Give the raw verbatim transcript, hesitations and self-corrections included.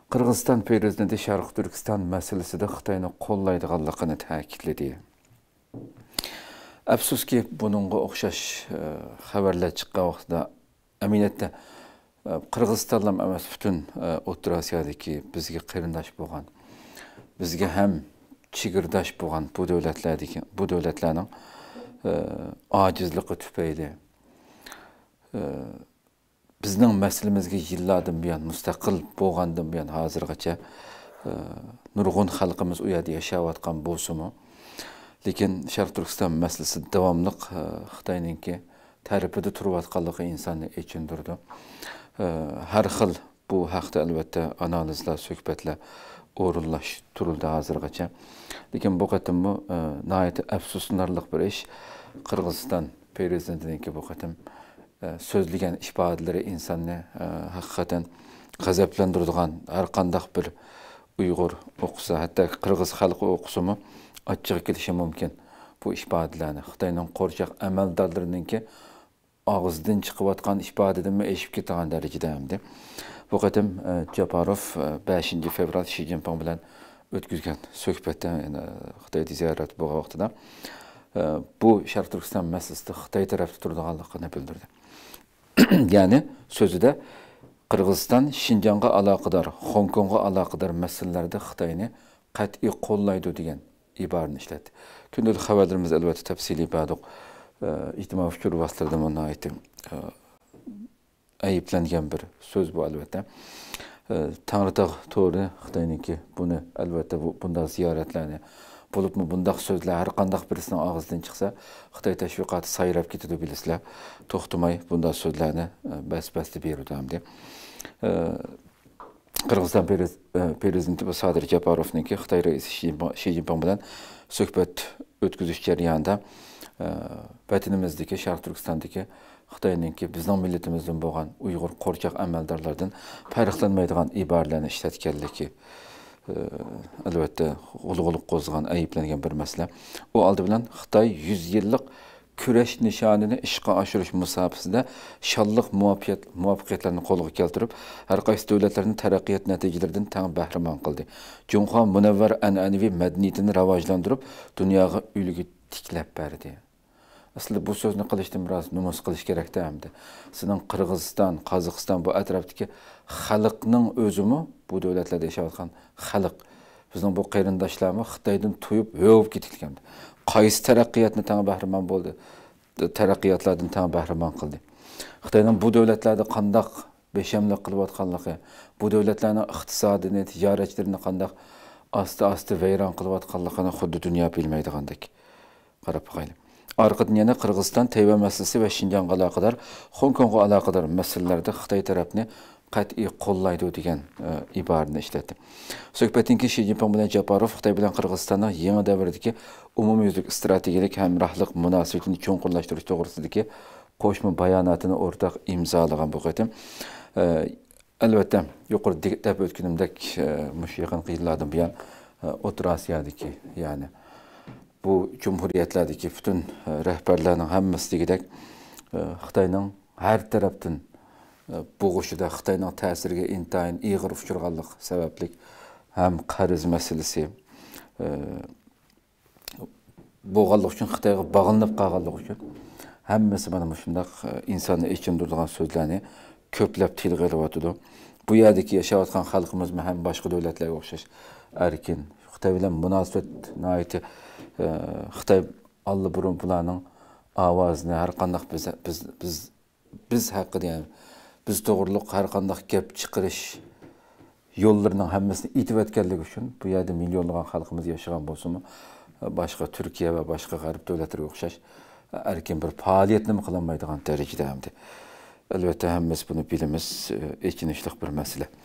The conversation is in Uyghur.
قىرغىزىستان پىرېزىدېنتى شەرقىي تۈركىستان مەسىلىسىدە خىتاينى قوللايدىغانلىقىنى تەكىتلىدى. ئەپسۇسكى، بۇنىڭغا ئوخشاش، ئە، خەۋەرلەر چىققان ۋاقتىدا، ئەمەلىيەتتە، ئە، قىرغىزىستانلا ئەمەس، پۈتۈن، ئە، ئوتتۇرا ئاسىيادىكى بىزگە قېرىنداش بولغان، بىزگە ھەم چېگرىداش بولغان بۇ دۆلەتلەردىكى، بۇ دۆلەتلەرنىڭ، ئە، ئاجىزلىقى تۈپەيلى، ئە، بىزنىڭ مەسىلىمىزگە يىللاردىن بۇيان، مۇستەقىل بولغاندىن بۇيان ھازىرغىچە، ئە، نۇرغۇن خەلقىمىز ئۇ يەردە ياشاۋاتقان بولسىمۇ، لېكىن شەرقىي تۈركىستان مەسىلىسى داۋاملىق، ئە، خىتاينىڭكى تەرىپىدە تۇرۇۋاتقانلىقى ئىنساننى ئېچىندۇرىدۇ. ئە، ھەر خىل بۇ ھەقتە، ئەلۋەتتە، ئانالىزلار، سۆھبەتلەر ئورۇنلاشتۇرۇلدى ھازىرغىچە. لېكىن بۇ قېتىممۇ، ئە، ناھايىتى ئەپسۇسلىنارلىق بىر ئىش. قىرغىزىستان پىرېزىدېنتىنىڭكى بۇ قېتىم، ئە، سۆزلىگەن ئىپادىلىرى ئىنساننى، ئە، ھەقىقەتەن غەزەپلەندۈرىدىغان، ھەر قانداق بىر ئۇيغۇر ئوقۇسا، ھەتتا قىرغىز خەلقى ئوقۇسىمۇ ئاچچىقى كېلىشى مۇمكىن. بۇ ئىپادىلەرنى خىتاينىڭ قورچاق ئەمەلدارلىرىنىڭكى ئاغزىدىن چىقىۋاتقان ئىپادىدىنمۇ ئېشىپ كېتىدىغان دەرىجىدە ئەمدى. بۇ قېتىم، ئە، جاپاروف، ئە، بەشىنچى فېۋرال شى جىنپىڭ بىلەن ئۆتكۈزگەن سۆھبەتتە، يەنە خىتايدا زىيارەتتە بولغان ۋاقتىدا، ئە، بۇ شەرقىي تۈركىستان مەسىلىسىدە خىتاي تەرەپتە تۇرىدىغانلىقىنى بىلدۈردى. يەنى سۆزىدە قىرغىزىستان شىنجاڭغا ئالاقىدار، خوڭكوڭغا ئالاقىدار مەسىلىلەردە خىتاينى قەتئىي قوللايدۇ دېگەن ئىبارىنى ئىشلەتتى. كۈندىلىك خەۋەرلىرىمىزدە ئەلۋەتتە تەپسىلىي بەردۇق. ئە، ئىجتىمائىي ئۇچۇر ۋاسىتىلىرىدىمۇ ناھايىتى، ئە، ئەيىبلەنگەن بىر سۆز بۇ، ئەلۋەتتە. ئە، تەڭرىتاغ تورى خىتاينىڭكى، بۇنى، ئەلۋەتتە، بۇ، بۇنداق زىيارەتلەرنى، بولۇپمۇ بۇنداق سۆزلەر ھەر قانداق بىرسىنىڭ ئاغزىدىن چىقسا، خىتاي تەشۋىقاتى سايراپ كېتىدۇ، بىلىسىلەر. توختىماي بۇنداق سۆزلەرنى، ئە، بەس-بەستە بېرىدۇ ئەمدى. ئە، قىرغىزىستان پىرېز-، ئە، پىرېزىدېنتى بۇ سادىر جاپاروفنىڭكى خىتاي رەئىسى شى جىنپىڭ، شى جىنپىڭ بىلەن سۆھبەت ئۆتكۈزۈش جەريانىدا، ئە، ۋەتىنىمىزدىكى، شەرقىي تۈركىستاندىكى خىتاينىڭكى بىزنىڭ مىللىتىمىزدىن بولغان ئۇيغۇر قورچاق ئەمەلدارلىرىدىن پەرقلەنمەيدىغان ئىبارىلەرنى ئىشلەتكەنلىكى، ئە، ئەلۋەتتە، غۇلغۇلا قوزغىغان، ئەيىبلەنگەن بىر مەسىلە. ئۇ ئالدى بىلەن خىتاي يۈز يىللىق كۈرەش نىشانىنى ئىشقا ئاشۇرۇش مۇساپىسىدە شانلىق مۇۋەپپەقىيەت-، مۇۋەپپەقىيەتلەرنى قولغا كەلتۈرۈپ، ھەر قايسى دۆلەتلەرنى تەرەققىيات نەتىجىلىرىدىن تەڭ بەھرىمەن قىلدى. جۇڭخۇا مۇنەۋۋەر ئەنئەنىۋى مەدەنىيىتىنى راۋاجلاندۇرۇپ، دۇنياغا ئۈلگە تىكلەپ بەردى. ئەسلىدە بۇ سۆزنى قىلىشتىن بىراز نومۇس قىلىش كېرەكتە ئەمدى. سېنىڭ قىرغىزىستان، قازاقىستان، بۇ ئەتراپتىكى خەلقنىڭ ئۆزىمۇ، بۇ دۆلەتلەردە ياشاۋاتقان خەلق، بىزنىڭ بۇ قېرىنداشلارمۇ خىتايدىن تويۇپ، ھۆ بولۇپ كېتىدىكەن. قايسى تەرەققىياتنى تەڭ بەھرىمەن بولدى؟ تەرەققىياتلاردىن تەڭ بەھرىمەن قىلدى. خىتاينىڭ بۇ دۆلەتلەردە قانداق بېشەملىك قىلىۋاتقانلىقى، بۇ دۆلەتلەرنىڭ ئىقتىسادىنى، تىجارەتچىلىرىنى قانداق ئاستا-ئاستا ۋەيران قىلىۋاتقانلىقىنى خۇددى دۇنيا بىلمەيدىغاندەك. قاراپ باقايلى. ئارقىدىن يەنە قىرغىزىستان تەيۋەن مەسىلىسى ۋە شىنجاڭغا ئالاقىدار خوڭكوڭغا ئالاقىدار مەسىلىلەردە خىتاي تەرەپنى قەتئىي قوللايدۇ دېگەن، ئە، ئىبارىنى ئىشلەتتى. سۆھبەتتىن كېيىن شى جىنپىڭ بىلەن جاپاروف خىتاي بىلەن قىرغىزىستاننىڭ يېڭى دەۋردىكى ئومۇميۈزلۈك ئىستراتېگىيەلىك ھەمراھلىق مۇناسىۋىتىنى چوڭقۇرلاشتۇرۇش توغرىسىدىكى قوشما باياناتىنى ئورتاق ئىمزالىغان بۇ قېتىم. ئە، ئەلۋەتتە، يۇقىرىدا دەپ ئۆتكىنىمدەك، ئە، مۇشۇ يېقىنقى يىللاردىن بۇيان، ئە، ئوتتۇرا ئاسىيادىكى، يەنى بۇ جۇمھۇرىيەتلەردىكى پۈتۈن، ئە، رەھبەرلەرنىڭ ھەممىسى دېگۈدەك، ئە، خىتاينىڭ ھەر تەرەپتىن، ئە، بوغۇشىدا، خىتاينىڭ تەسىرىگە ئىنتايىن ئېغىر ئۇچرىغانلىقى سەۋەبلىك ھەم قەرز مەسىلىسى، ئە، بولغانلىقى ئۈچۈن، خىتايغا باغلىنىپ قالغانلىقى ئۈچۈن ھەممىسى مانا مۇشۇنداق، ئە، ئىنساننى ئېچىندۇرىدىغان سۆزلەرنى كۆپلەپ تىلغا ئېلىۋاتىدۇ. بۇ يەردىكى ياشاۋاتقان خەلقىمىزمۇ ھەم باشقا دۆلەتلەرگە ئوخشاش ئەركىن. خىتاي بىلەن مۇناسىۋەت ناھايىتى، ئە، خىتاي ئاللىبۇرۇن بۇلارنىڭ ئاۋازىنى ھەر قانداق بىز، بىز، بىز بىز ھەققىدە، يەنى بىز توغرۇلۇق ھەر قانداق گەپ چىقىرىش يوللىرىنىڭ ھەممىسىنى ئېتىۋەتكەنلىكى ئۈچۈن، بۇ يەردە مىليونلىغان خەلقىمىز ياشىغان بولسىمۇ، باشقا تۈركىيە ۋە باشقا غەرب دۆلەتلىرىگە ئوخشاش ئەركىن بىر پائالىيەتنىمۇ قىلالمايدىغان دەرىجىدە ئەمدى. ئەلۋەتتە، ھەممىمىز بۇنى بىلىمىز، ئېچىنىشلىق بىر مەسىلە.